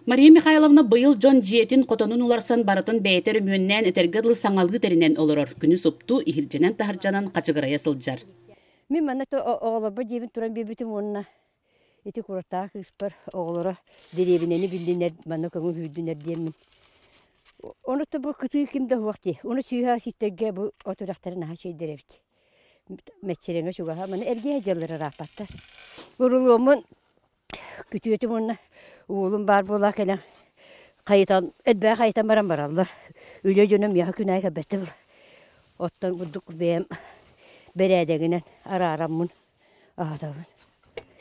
Мария Михайловна быйыл дьон дьиэтин хотонун уларсан барытын бэйэтэ өрөмүөннээн этэргэ дылы саҥалыы тэринэн олорор. Күнү супту иһирдьэнэн-таһырдьанан хачыгырайа сылдьар. Мин манна оҕолорбор дьиэбин туран биэрбитим уонна ити кураттаах кыыспар оҕолоро дэриэбинэни биллинэр, манна көҥүл сүүрдүнэр диэммин. Ону бу кытыы ким да суох дии. Ону сүүһэ ситтэргэ бу от үрэхтэрин наһаа үчүгэйдэр эбит. Мэччирэҥэ чугаһа маны эргийэ дьаллар ырааппаттар. Урулуоммун күтүөтүм уонна уолум баар буола кэлэн хайытан элбэҕи хайытан баран бараллар. Үлэ дьоно миэхэ күн аайы кэлбэттэ була. Оттон курдук бэйэм бэрээдэгинэн араараммын аһатабын.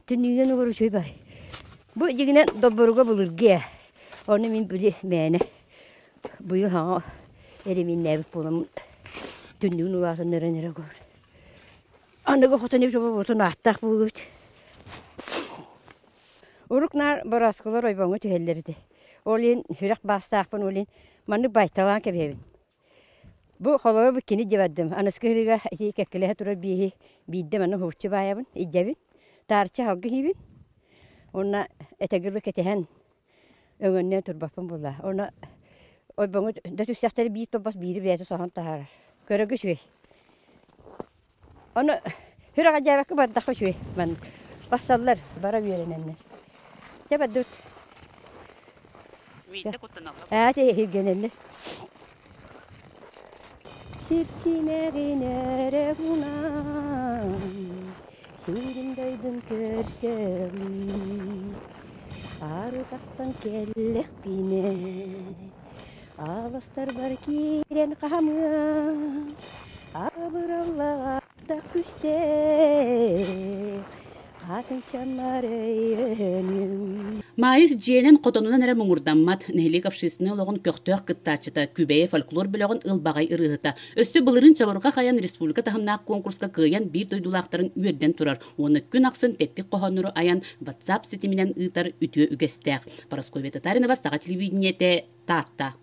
Түннүгүнэн угар үчүгэй баҕайы. Бу дьиҥинэн добборуга былыргы ээ. Ону мин били мээнэ быйыл хаҥа эриминнээбит буоламмын түннүгүн улаатыннаран эрэ көрөр. Аныгы хотон эбит ааттаах буолубут. Урук наар борооскулар ойбоҥҥо түһэллэр этэ. Ол иһин сүрэх баастаахпын, ол иһин маннык байталаан кэбиһэбин. Бу холобур бу кини дьыбардым. Аныскы ыһыыга ити кэккэлэһэ турар бииһи биирдэ манна уһууччу баайабын, илдьэбин. Таарыччы халгы иһиибин. Уонна этэгилы кэтэһэн өҥөннөөн турбаппын буолла. Уонна ойбоҥҥо да түстэхтэрэ биир тобос биири бэйэтэ соһон таһаарар. Көрөргө үчүгэй. Ону сүрэҕэ дьээбэккэ бардахха үчүгэй маннык. Бассаллар, бара үөрэнэннэр. Дьэ бардыбыт. Миитэ куттаналлар. Ээ, тэһиргэнэллэр. Сир симэҕин эрэ гунан, сирим дойдун көрсөбүн. Арытахтан кэллэхпинэ, Аластарбар киирэн хаамыам, абыраллаах күстээх, хатыҥчаммар өйөнүм. Маайыс дьиэнэн хотонунан эрэ муҥурдаммат, нэһилиэк общественнай олоҕун көхтөөх кыттааччыта, Күбэйэ фольклор бөлөҕүн ылбаҕай ырыаһыта. Өссө былырыын чабырҕах айан республика таһымнаах куонкурска кыайан биир дойдулаахтарын үөрдэн турар уонна күн ахсын тэттик хоһооннору айан WhatsApp ситиминэн ыытар үтүө үгэстээх. Парасковья Татаринова, Саха телевидениетэ, Таатта.